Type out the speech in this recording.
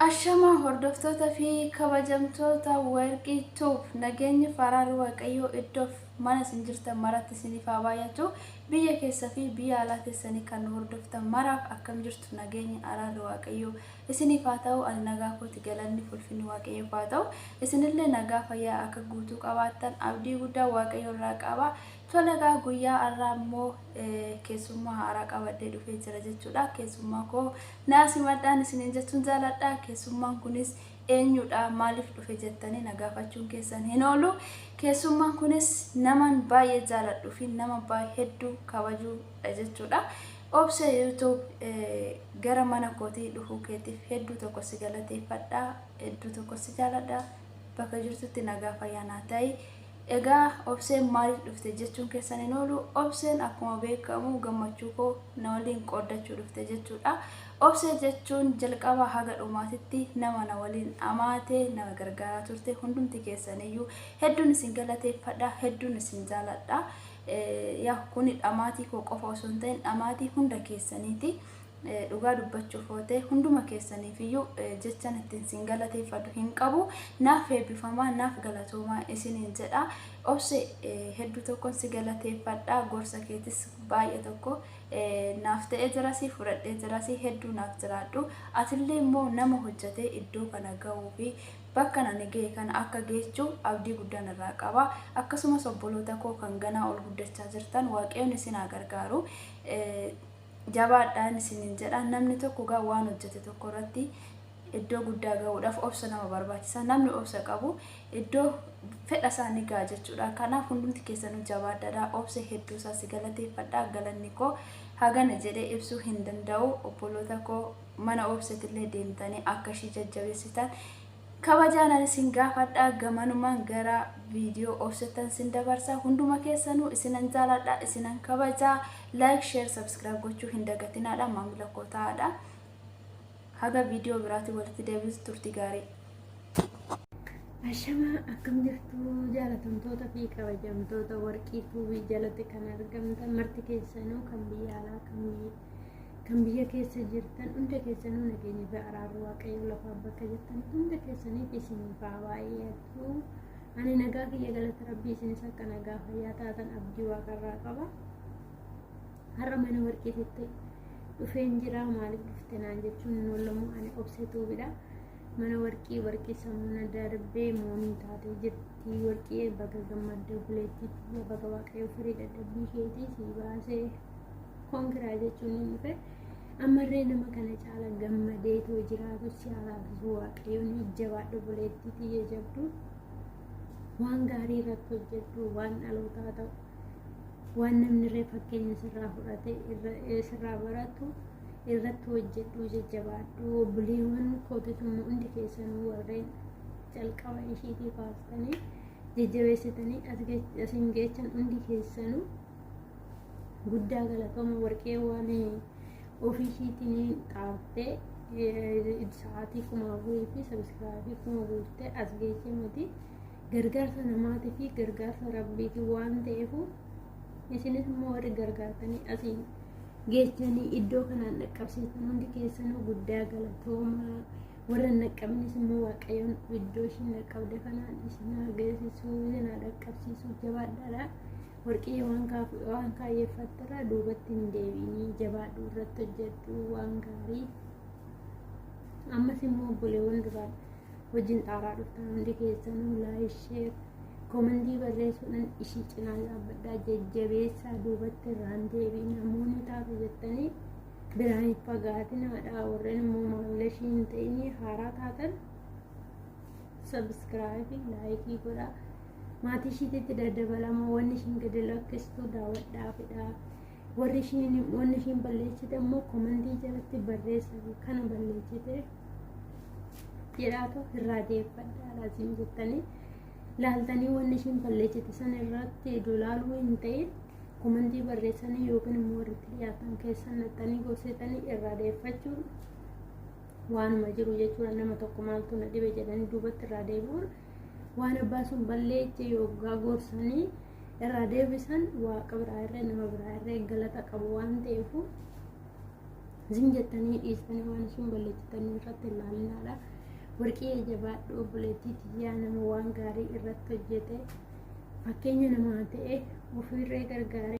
Ashamaa hordoftoota fi kabajamtoota Warqii Tube, nageenyi fi araarri Waaqayyoo iddoof mana isin jirtan maratti isiniif haa baay'atu. Biyya keessa fi biyya alaa teessanii kan nu hordoftan maraaf akkam jirtu? Nageenyi araarri Waaqayyoo isiniif haa ta'u. Ani nagaa kooti, galanni fi ulfinni Waaqayyoof haa ta'u. Isinillee nagaa fayyaa akka guutuu qabaattan abdii guddaa Waaqayyo irraa qaba. Tole egaa, guyyaa har'aa immoo keessummaa haaraa qabadhee dhufee jira jechuudha. Keessummaa koo naa simadhaan isiniin jechuun jaaladha. Keessummaan kunis eenyudha, maaliif dhufe jettanii na gaafachuun keessan hin oolu. Keessummaan kunis naman baay'ee jaaladhuu fi nama baay'ee hedduu kabajuudha jechuudha. Obse YouTube, gara mana kootii dhufuu keetiif hedduu tokko si galateeffadha. Hedduu tokko si jaaladha. Bakka jirtutti nagaa fayyaa naa ta'i. Egaa Obseen maaliif dhufte jechuun keessan hin oolu. Obseen akkuma beekamu gammachuu koo na waliin qooddachuu dhufte jechuudha. Obsee jechuun jalqaba haga dhumaatitti nama na waliin dhamaate, nama gargaaraa turte. Hundumti keessaniyyuu hedduun isin galateeffadha, hedduun isin jaaladha. Yaa, kuni dhamaatii koo qofa osoo hin ta'in dhamaatii hunda keessaniiti. Dhugaa dubbachuuf yoo ta'e, hunduma keessaniifiyyuu jechan ittiin sin galateeffadhu hin qabu. Naaf eebbifamaa, naaf galatoomaa isiniin jedha. Obse, hedduu tokkon si galateeffadha. Gorsa keetis baay'ee tokko naaf ta'ee jirasi, fudhadhee jirasi. Hedduu naaf jiraadhu. Atillee immoo nama hojjetee iddoo kana gahuu fi bakka ani gahe kana akka geechu abdii guddaan irraa qaba. Akkasumas obboloota koo kan ganaa ol guddachaa jirtan, Waaqayyoon isin haa gargaaru. Jabaadhaan isiniin jedha. Namni tokko gaa waan hojjete tokko irratti iddoo guddaa gahuudhaaf obsa nama barbaachisa. Namni obsa qabu iddoo fedha isaa ni gaha jechuudha. Kanaaf hundumti keessanuu jabaadhaadha. Obsa, hedduu isaa si galateeffadha. Galanni koo hagana jedhee ibsuu hin danda'u. Obboloota koo, mana Obseetillee deemtanii akka ishii jajjabeessitan kabajaan ani isin gaafadha. Gamanumaan gara viidiyoo Obsettan isin dabarsa. Hunduma keessanuu isinan jaaladha, isinan kabajaa. Like, share, subscribe gochuu hin dagatinaadha. Maamila koo ta'aadha. Haga viidiyoo biraatiin walitti deebisu, turtii gaarii. Ashamaa, akkam jirtu jaalatamtoota fi kabajamtoota Warqii Tuubii jalatti kan argamtan marti keessanuu, kan biyya alaa, kan biyya keessa jirtan hunda keessanuu, nageenya fi araarri Waaqayyo lafaa bakka jirtan hunda keessaniif isiniif haa baay'atu. Ani nagaa kiyya, galata Rabbii. Isinis akka nagaa fayyaa taatan abdii Waaqarraa qaba. Har'a mana Warqiititti dhufeen jira. Maaliif dhufte naan jechuun hin oolamu. Ani Obsee Tuubidha. Mana Warqii, Warqii sammuna darbee moonii taatee jirti. Warqii, baga gammadde obboleettii tiyya, baga Waaqayyo firii dadhabbii keetii sii baasee, congra jechuun hin dhufe. Ammarree nama kana caala gammadeetoo jiraatu si alaabsisu Waaqayyoon. Jabaadhu obboleettii tiyya jabdu, waan gaarii irratti hojjedhu, waan dhalootaa ta'u, waan namni irree fakkeenya sirraa fudhate sirraa baratu irratti hojjedhu, jajjabaadhu. Obboleewwan kootis immoo hundi keessanuu warreen calqaba ishiitii kaastanii jajjabeessitanii asiin geechan hundi keessanuu guddaa galatooma. Warqee waan ofii ishiitiin xaartee sa'aatii 4000 fi subscribe 1000 guuttee as geechee miti, gargaarsa namaatii fi gargaarsa Rabbiitii waan ta'eef, isinis immoo warri gargaartanii asiin geechanii iddoo kanaan dhaqqabsiistan hundi keessanuu guddaa galatoomaa. Warra hin dhaqqabnis immoo Waaqayyoon iddoo ishiin dhaqqabde kanaan isin haa geessisu, isin haa dhaqqabsiisu. Jabaadhaadha. Warqii, waan kaayyeeffatterraa duubatti hin deebiinii, jabaadhu, irratti hojjedhu waan gaarii. Ammas immoo obboleewwan duraan wajjin xaaraa dhuftan hundi keessanuu like, share, comment barreessuudhaan ishii cinaa dhaabbadhaa, jajjabeessaa, duubatti irraan deebiin namoonni taatu jettanii biraan hin fagaatinaadha. Warreen immoo maamila ishii hin ta'inii haaraa taatan subscribe, like godhaa, maatii ishiititti daddabalama. Wanni ishiin gadi lakkistu daawwadhaafidha. Warri ishiin wanni ishiin balleessite immoo comment jalatti barreessan, kana balleessite jedhaatu irraa deeffadhaa laasiin jettanii laaltanii, wanni ishiin balleessite sana irratti laaluu hin ta'in comment barreessanii yookiin immoo warritti dhiyaatan keessan nattanii gorsitanii irraa deeffachuun waanuma jiru jechuudha. Nama tokko maaltu na dhibe jedhanii duubatti irraa deebi'uun, waan abbaa sun balleeche yoggaa gorsanii irraa deebisan, Waaqa biraa irree nama biraa irree galata qabu waan ta'eef, zim jettanii dhiistanii waan ishiin balleessitanii irratti hin laalinaadha. Warqii jabaadhu obboleettii tiyyaa, nama waan gaarii irratti hojjete, fakkeenya namaa ta'e, ofiirree gargaare.